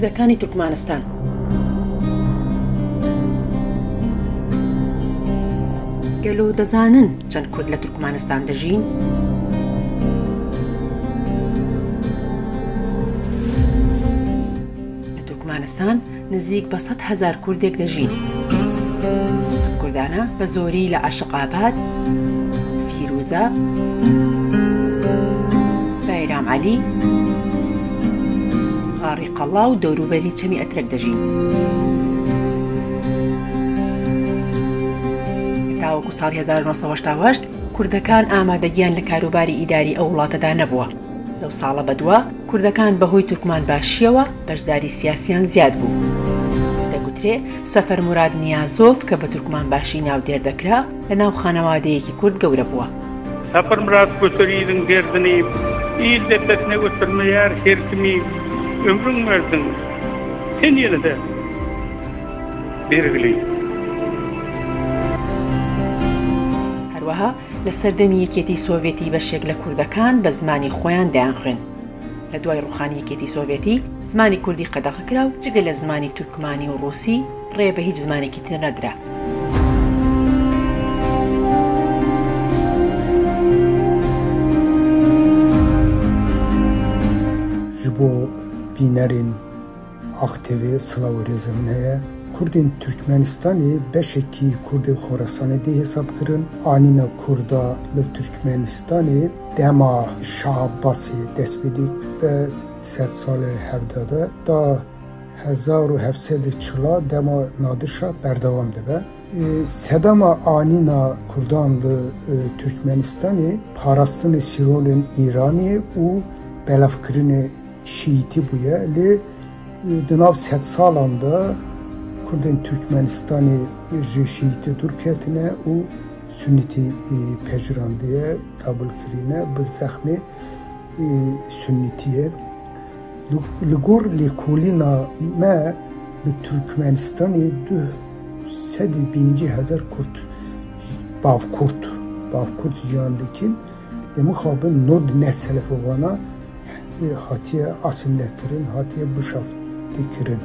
کوردەکانی تورکمانستان. گەلۆ دەزانن چەند کورد لە تورکمانستان دەژین؟ لە تورکمانستان نزیک بە 100,000 کوردێک دەژین. ئەم کوردانە بە زۆری لە عاشق ئاباد، فیروزە، بایرام عەلی، غاڕی قەڵا و دەوروبەری چەمی ئەترەک دەژین. تاوەکو ساڵی 1988 کوردەکان ئامادەگیان لە کاروباری ئیداری ئەو وڵاتەدا نەبووە. لەو ساڵە بەدوا کوردەکان بەهۆی تورکمان باشییەوە بەشداری سیاسیان زیاد بوو. دەگوترێ سەفەر موراد نیازۆف کە بە تورکمان باشی ناودێر دەکرا لە ناو خانەوادەیەکی کورد گەورە بووە. Saparmyrat göter iliň derdini, Il depesine götürmeýär her kimi, Ömrüň berdiň, sen ýene-de bergili. هەروەها لە سەردەمی یەکێتی سۆڤێتی بەشێک لە کوردەکان بە زمانی خۆیان دەیانخوێند. لە دوای ڕووخانی یەکێتی سۆڤێتی زمانی کوردی قەدەغە کرا و جگە لە زمانی تورکمانی و ڕووسی ڕێ بە هیچ زمانێکی تر نەدرا. Ji bo bînerên Ax TV silav û rêza min heye. Kurdên Tirkmenistanê beşekî Kurdên Xorasanê dê hesab kirin. Anîna Kurda li Tirkmenistanê dema Şah Abbasê dest pê dike sedsalê hevda de ta 1740 dema Nadir Şah berdewam dibe. Sedema anîna Kurdan li Tirkmenistanê parastinê sîrolên Îranê û belavkirinê Şiîtî bûye lê di nav sedsalan de Kurdên Tirkmenistanê ji Şiîtî dûr ketine û Sunnîtî pejirandiye, qebûl kirîne bi zexmê Sunnîtiyê. Li gor lêkolîna me li Tirkmenistanê 250,000 Kurd bavkurd bavkurd jiyan dikin lê mixabin 99 selefa wana hatiye asimilekirin, hatiye bişaftikirin.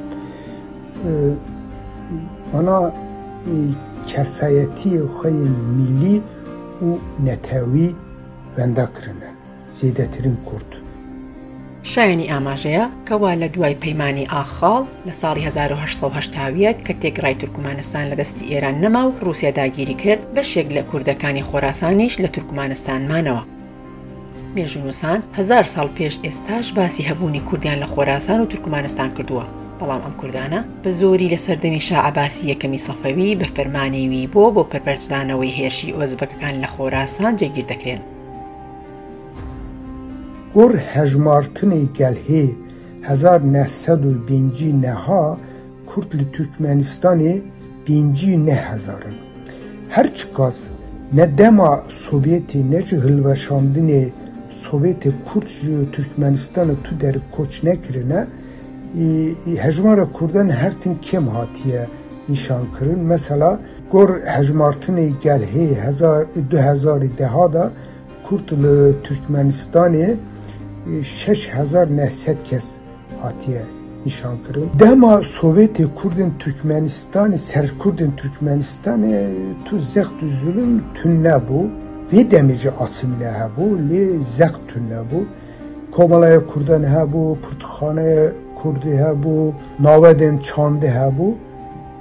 Wana kesayetiyê xwe yên millî û netewî wenda kirine, zêdetirîn Kurd. شایەنی ئاماژەیە کەوا لە دوای پەیمانی ئاخاڵ لە ساڵی 1881 کە تێکڕای تورکمانستان لە دەستی ئێران نەما و ڕووسیا داگیری کرد، بەشێک لە کوردەکانی خۆراسانیش لە تورکمانستان مانەوە. مێژوونووسان 1000 ساڵ پێش ئێستاش باسی هەبوونی کوردیان لە خۆراسان و تورکمانستان کردووە، بەڵام ئەم کوردانە بە زۆری لە سەردەمی شا عەباسی یەکەمی سەفەوی بە فەرمانی ویبۆ بۆ پەرپەرچدانەوەی هێرشی ئۆزبەکەکان لە خۆراسان جێگیر دەکرێن. Gor hejmartinê gelhê 1959 Kurd li Tirkmenistanê 59,000 in. Her çiqas ne dema Sovyetê ne ji hilweşandinê Sovyetê Kurd ji Tirkmenistanê tu derî koç nekirine, hejmara Kurdan her tim kêm hatiye nîşankirin. Mesela gor hejmartinê gelhê 2010 de Kurd li Tirkmenistanê 6900 kes hatiye nîşankirin. Dema Sovyetê Kurdên Tirkmenistanê ser Kurdên Tirkmenistanê tu zext û zulm tune nebû. Vê demê jî asimîle hebû lê zext tune nebû. Komalaya Kurdan hebû, pirtûkxaneya Kurdî hebû, navedên çandê hebû.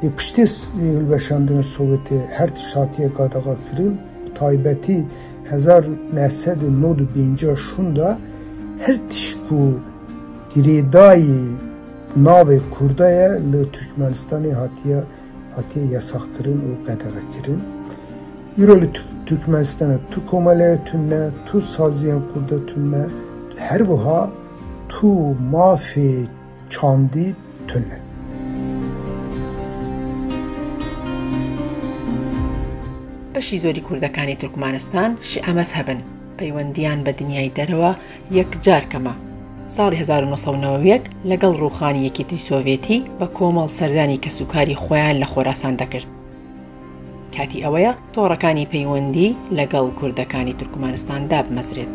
Lê piştî hilweşandina Sovyetê her tişt hatiye qedexe kirin. Bi taybetî 1995 şûnda her tişt ku girêdayî navê Kurda ye li Tirkmenistanê hatiye yasakkirin û qedexekirin. Îro li Tirkmenistanê tu komeleye tune, tu saziyên Kurda tune, her wiha tu mafê çandî tune. بەشی زۆری کوردەکانی تورکمانستان شیعە مەزهەبن، پەیوەندییان بە دنیای دەرەوە یەکجار کەمە. ساڵی 1991 لەگەڵ ڕووخانی یەکێتی سۆڤێتی بە کۆمەڵ سەردانی کەسوکاری خۆیان لە خۆراسان دەکرد. کاتی ئەوەیە تۆڕەکانی پەیوەندی لەگەڵ کوردەکانی تورکمانستان دابمەزرێت.